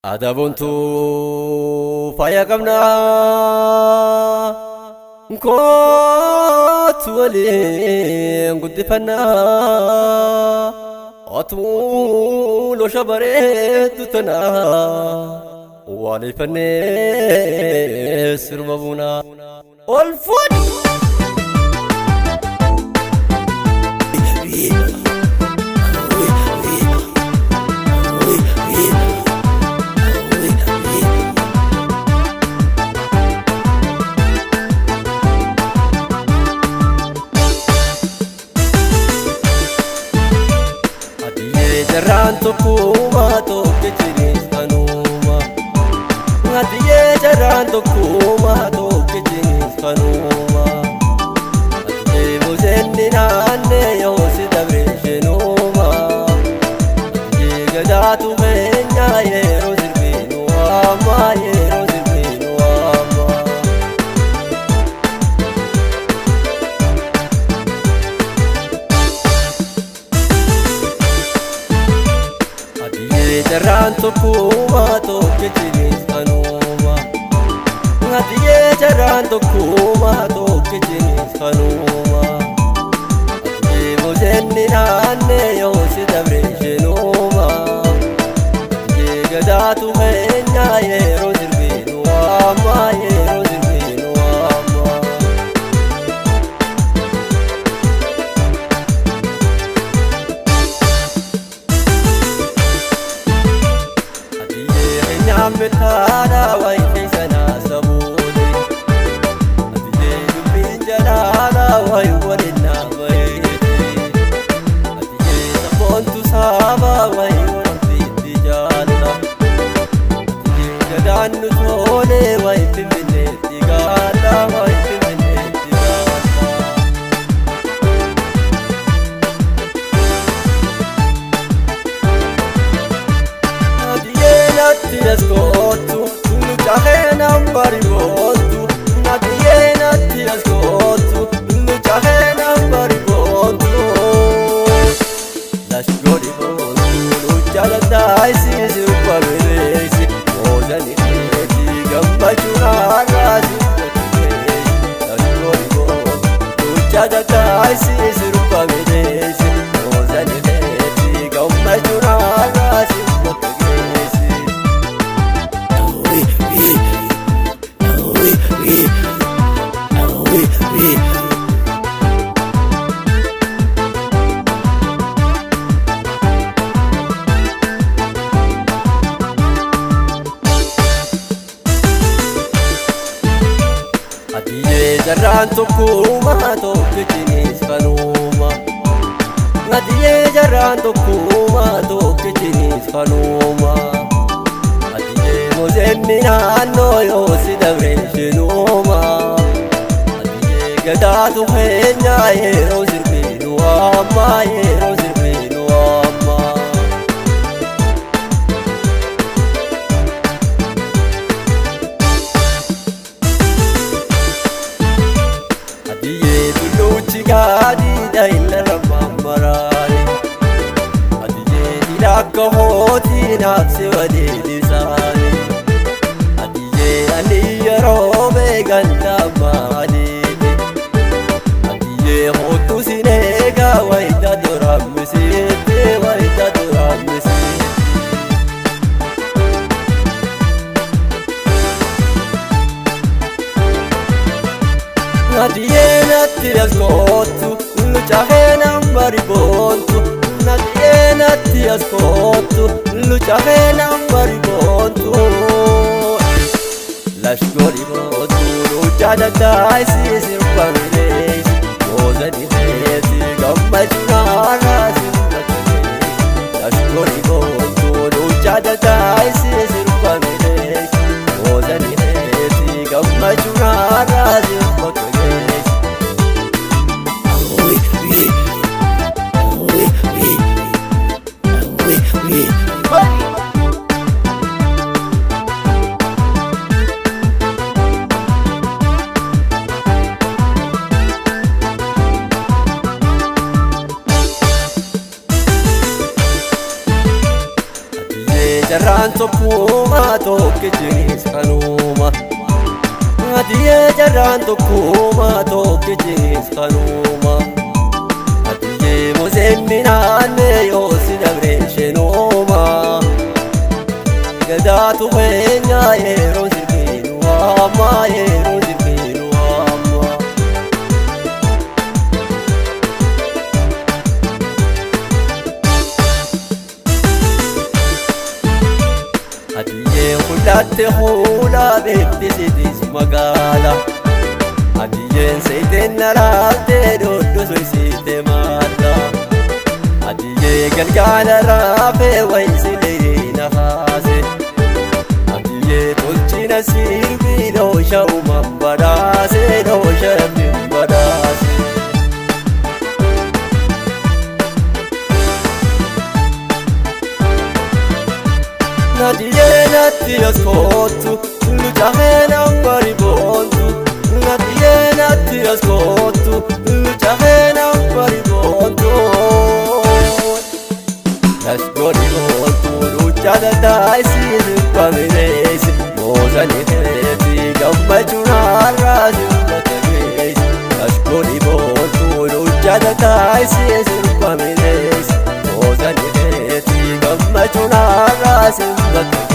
Adaboontuu faaya qabnaa kootu waliin guddifannaa otuu losha bareeddu tanaa waliifannee sirba buunaa ol fuudhi. Adiyyee jarraan tokkummaa tokkichinis kanuma. Adiyyee jarraan tokkummaa tokkichinis kanuma. Adiyyee boseenni naannee yoo si dabre isheenuma. Adiyyee gadaatu keenya yeroo sirbinu amma yeroo sirbinu amma. Adiyyee jarraan tokkummaa tokkichinis kanuma. Adiyyee jarraan tokkummaa tokkichinis kanuma. Adiyyee boseenni naannee yoo si dabre isheenuma. Adiyyee gadaatu keenya yeroo sirbinu amma yeroo sirbinu amma. Adiyyee keenyaan bittaadha wayi keessa sabuute. Adiyyee dubbiin jalaala wayi waliin naabayeete. Adiyyee sabboontu saaba wayi walfiitti jaalla. Adiyyee gadaan nu tole wayi finfinneetti gaalla wayi finfinneetti gaalla. Nadiyeenatti as kootu, lucaaheenaan bari boontu. Nadiyeenatti as kootu, lucaaheenaan bari boontu. Lashgoori boontu, lucha daddaayisi sirba bereesi. Moozani keeti gammachuun har'aa sirba tureesi. Lashgoori boontu, lucha daddaayisi sirba bereesi. Moozani keeti gammachuun har'aa sirba tureesi. Adiyyee jarraan tokkummaa tokkichinis kanuma. Adiyyee jarraan tokkummaa tokkichinis kanuma. Adiyyee moseenni naannoo yoo si dabre isheenuma. Adiyyee gadaatu keenya yeroo sirbinu amma yeroo sirbinu amma. Adiyyee tulluuchi gaadiidha inni rammammaraani. Adiyyee dhiira akka hootii naaf si waliin isaani. Adiyyee ani yeroo beekan dhammaaniiti. Adiyyee hoottu sin eegaa wayita durammisiitti wayita durammisiitti. Nadiyeenatti as kootu, lucaaheenaan bari boontu. Nadiyeenatti as kootu, lucaaheenaan bari boontu. Lashgoori boontu, lucha daddaayisi sirba mileesi. Moozani keeti gammachuun haaraa sirba tureesi. Lashgoori boontu, lucha daddaayisi sirba mileesi. Moozani keeti gammachuun haaraa sirba tureesi. Adiyyee Jarraan tokkuma tokkichinis kanuma. Adiyyee jarraan tokkuma tokkichinis kanuma. Adiyyee museen minaanne yoo si dabre isheenuma. Gadaatu keenya yeroo sirbiinu amma yeroo sirbiinu amma. Adiyyee hullatte huula beektisitis magaala. Adiyyeen seeteen nalaalte dhoddoso isiite maalla. Adiyyee galgaala raafee wayisilee na haase. Adiyyee tolchina sirbii dhoosha uuman badhaase dhoosha rabbiin badhaase. Nadiyyee natti as kootu lucaafee nambari boontu. Nadiyyee natti as kootu lucaafee nambari boontu. Nashgori boontu luchaata taasisi sirba mineesi moosani teeti gammachuun har'aa sirba tabeesi. Nashgori boontu luchaata taasisi sirba mineesi moosani teeti gammachuun har'aa sirba tabeesi.